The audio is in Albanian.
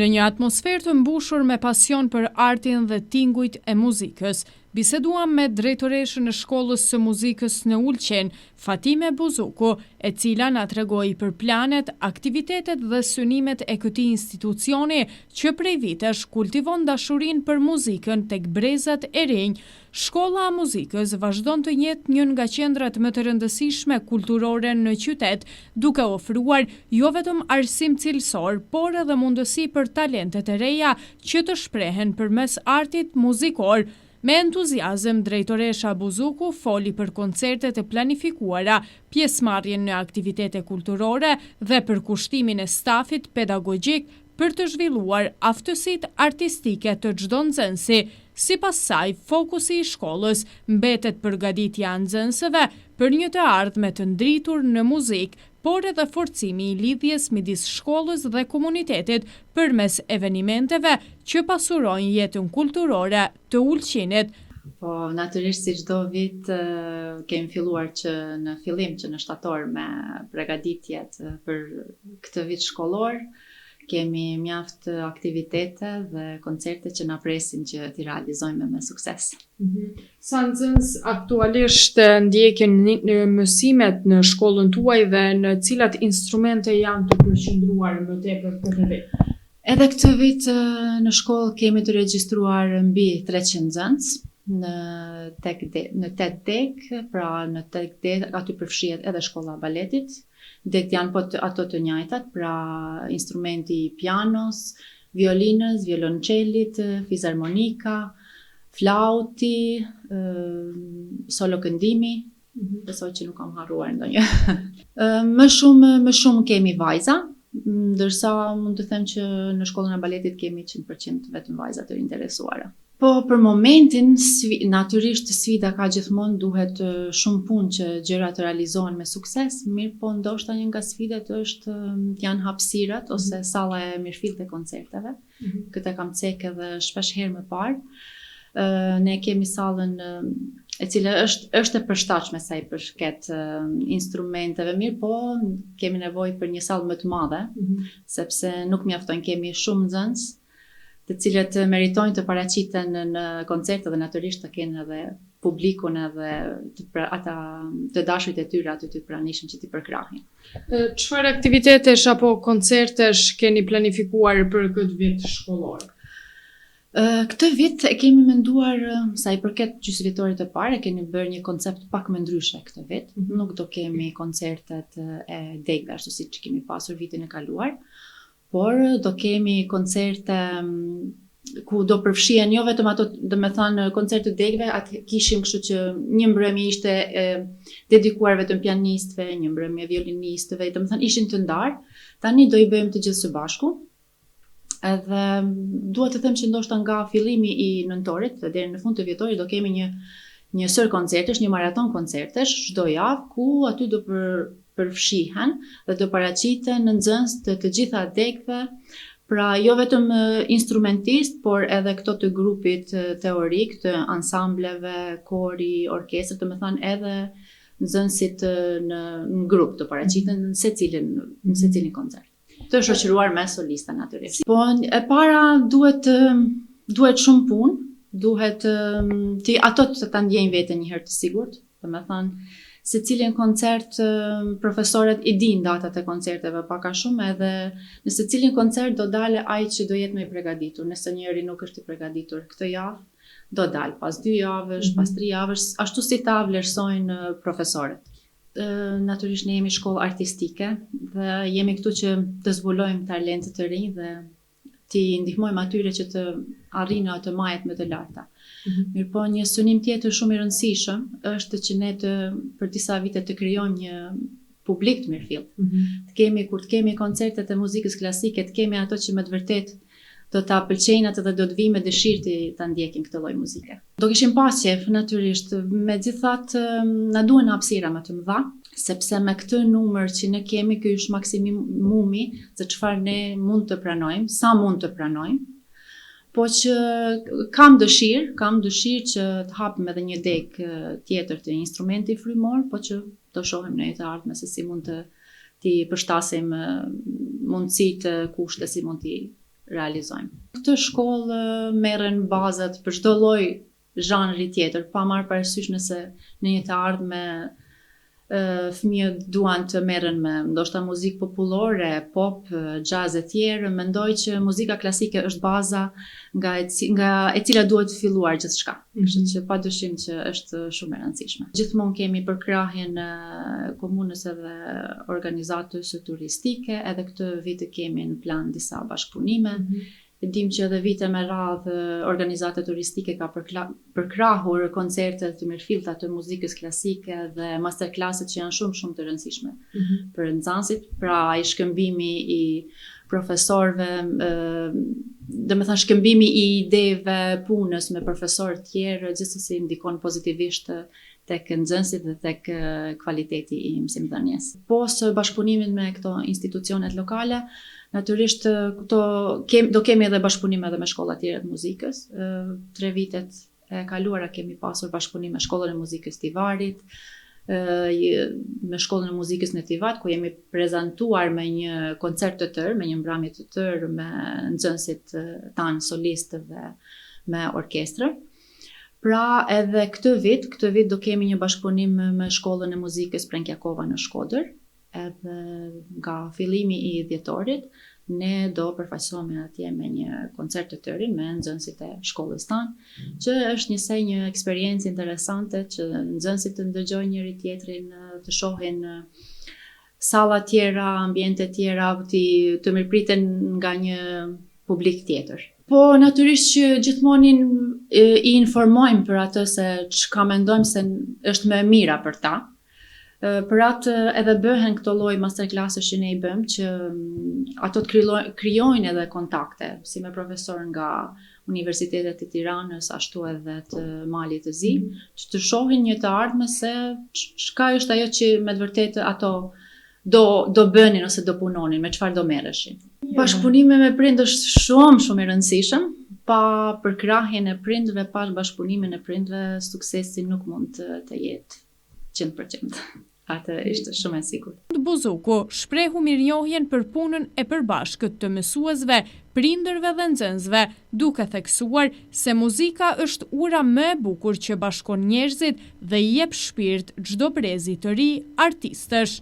Në një atmosferë të mbushur me pasion për artin dhe tingujt e muzikës, biseduam me drejtoreshën e shkollës së muzikës në Ulqin, Fatime Buzuku, e cila na tregoi për planet, aktivitetet dhe synimet e këtij institucioni që prej vitesh kultivon dashurinë për muzikën tek brezat e rinj. Shkolla e Muzikës vazhdon të jetë një nga qendrat më të rëndësishme kulturore në qytet, duke ofruar jo vetëm arsim cilësor, por edhe mundësi për talentet e reja që të shprehen përmes artit muzikor. Me entuziazëm, drejtoresha Buzuku foli për koncertet e planifikuara, pjesëmarrjen në aktivitete kulturore dhe përkushtimin e stafit pedagogjik për të zhvilluar aftësitë artistike të çdo nxënësi. Sipas saj, fokusi i shkollës mbetet përgatitja e nxënësve për një të ardhme të ndritur në muzikë, por edhe forcimi i lidhjes midis shkollës dhe komunitetit përmes evenimenteve që pasurojnë jetën kulturore të Ulqinit. Po, natyrisht si çdo vit kemi filluar që në fillim, që në shtator me pregaditjet për këtë vit shkollor. Kemi mjaft aktivitete dhe koncerte që na presin që t'i realizojmë me sukses. Mhm. Sa nxënës aktualisht ndjekin mësimet në shkollën tuaj dhe në cilat instrumente janë të përqendruar më tepër këtë vit? Edhe këtë vit në shkollë kemi të regjistruar mbi 300 nxënës në tek de, në tetë degë, pra në tetë degë aty përfshihet edhe shkolla e baletit. Degët janë po të, ato të njëjtat, pra instrumenti i pianos, violinës, violonçelit, fizarmonika, flauti, solo këndimi, mhm. besoj që nuk kam harruar ndonjë. më shumë më shumë kemi vajza, ndërsa mund të them që në shkollën e baletit kemi 100% vetëm vajza të interesuara. Po për momentin natyrisht sfida ka gjithmonë duhet shumë punë që gjërat të realizohen me sukses, mirëpo ndoshta një nga sfidat është janë hapësirat ose mhm. salla e mirëfilltë e koncerteve. Mm -hmm. Këtë e kam cek edhe shpesh herë më parë. Ne kemi sallën e cila është është e përshtatshme sa i përket instrumenteve, mirëpo kemi nevojë për një sallë më të madhe, mm -hmm. sepse nuk mjaftojnë, kemi shumë nxënës të cilët meritojnë të paraqiten në koncerte dhe natyrisht të kenë edhe publikun edhe të pra, ata të dashurit e tyre aty të pranishëm që t'i përkrahin. Çfarë aktivitetesh apo koncertesh keni planifikuar për këtë vit shkollor? Këtë vit e kemi menduar sa i përket gjysmëvjetorit të parë, e kemi bërë një koncept pak më ndryshe këtë vit. Mm -hmm. Nuk do kemi koncertet e degëve ashtu siç kemi pasur vitin e kaluar, por do kemi koncerte ku do përfshihen jo vetëm ato, domethënë koncerte të degëve, atë kishim kështu që një mbrëmje ishte e dedikuar vetëm pianistëve, një mbrëmje violinistëve, domethënë ishin të ndarë. Tani do i bëjmë të gjithë së bashku. Edhe dua të them që ndoshta nga fillimi i nëntorit dhe deri në fund të vjetorit do kemi një një sërë koncertesh, një maraton koncertesh çdo javë ku aty do për përfshihen dhe do paraqiten nxënës të të gjitha degëve, pra jo vetëm instrumentistë, por edhe këto të grupit teorik, të ansambleve, kori, orkestër, domethënë edhe nxënësit në, në grup të paraqiten në secilin në secilin koncert. Të shoqëruar me solista natyrisht. Po e para duhet duhet shumë punë, duhet ti ato të ta ndjejnë veten një herë të sigurt, Domethënë, secilin koncert profesorët i dinë datat e koncerteve pak a shumë edhe në secilin koncert do dalë ai që do jetë më i pregaditur, nëse njëri nuk është i pregaditur këtë javë, do dalë pas dy javësh, mm -hmm. pas tri javësh, ashtu si ta vlerësojnë profesorët. Natyrisht ne jemi shkollë artistike dhe jemi këtu që të zbulojmë talente të rinj dhe t'i ndihmojmë atyre që të arrijnë ato majat më të larta. Mm -hmm. Mirëpo një synim tjetër shumë i rëndësishëm është që ne të për disa vite të krijojmë një publik të mirëfilltë. Mm -hmm. Të kemi kur të kemi koncertet e muzikës klasike, të kemi ato që me të vërtetë do ta pëlqejnë atë dhe do të vijnë me dëshirë të ta ndjekin këtë lloj muzike. Do kishim pas qejf, natyrisht, megjithatë na duhen hapësira më të mëdha, sepse me këtë numër që ne kemi, ky është maksimumi se çfarë ne mund të pranojmë, sa mund të pranojmë. Po që kam dëshirë, kam dëshirë që të hapim edhe një degë tjetër të instrumentit frymor, po që do shohim në një të ardhme se si mund të t'i përshtasim mundësitë, kushte si mund t'i realizojmë. Këtë shkollë merren bazat për çdo lloj zhanri tjetër, pa marrë parasysh nëse në një të ardhme fëmijët duan të merren me ndoshta muzikë popullore, pop, jazz e tjerë, mendoj që muzika klasike është baza nga e, nga e cila duhet filluar gjithçka. Mm -hmm. Kështu që padyshim që është shumë e rëndësishme. Gjithmonë kemi përkrahjen e komunës edhe organizatës turistike, edhe këtë vit kemi në plan disa bashkëpunime. Mm -hmm. E dim që edhe vite me radhë organizata turistike ka përkrahur koncerte të mirëfillta të muzikës klasike dhe masterclasset që janë shumë shumë të rëndësishme mm -hmm. për nxënësit, pra ai shkëmbimi i profesorëve, domethënë shkëmbimi i ideve punës me profesorë tjerë, gjithsesi ndikon pozitivisht tek nxënësit dhe tek kvaliteti i mësimdhënies. Pos bashkëpunimit me këto institucionet lokale, natyrisht këto kem, do kemi edhe bashkëpunim edhe me shkollat tjera të muzikës. Tre vitet e kaluara kemi pasur bashkëpunim me shkollën e muzikës Tivarit, me shkollën e muzikës në Tivat, ku jemi prezantuar me një koncert të tërë, me një mbrëmje të tërë me nxënësit tanë solistë dhe me orkestrën. Pra edhe këtë vit, këtë vit do kemi një bashkëpunim me shkollën e muzikës Prenk Jakova në Shkodër, edhe nga fillimi i dhjetorit ne do përfaqësohemi atje me një koncert të tërin me nxënësit e shkollës tanë, që është njësoj një eksperiencë interesante që nxënësit të ndëgjojnë njëri tjetrin, të shohin salla tjera, ambiente tjera, të, të mirëpriten nga një publik tjetër. Po natyrisht që gjithmonë i informojmë për atë se çka mendojmë se është më e mira për ta. Për atë edhe bëhen këto lloj masterclasses që ne i bëjmë që mm, ato të krijojnë edhe kontakte, si me profesor nga universitetet e Tiranës, ashtu edhe të Malit të Zi, mm. që të shohin një të ardhme se çka është ajo që me të vërtetë ato do do bënin ose do punonin, me çfarë do merreshin. Bashkëpunimi me prind është shumë shumë i rëndësishëm. Pa përkrahjen e prindve, pa bashkëpunimin e prindve, suksesi nuk mund të, të jetë 100%. Atë ishte shumë e sigurt. Buzuku shprehu mirënjohjen për punën e përbashkët të mësuesve, prindërve dhe nxënësve, duke theksuar se muzika është ura më e bukur që bashkon njerëzit dhe i jep shpirt çdo brezi të ri artistësh.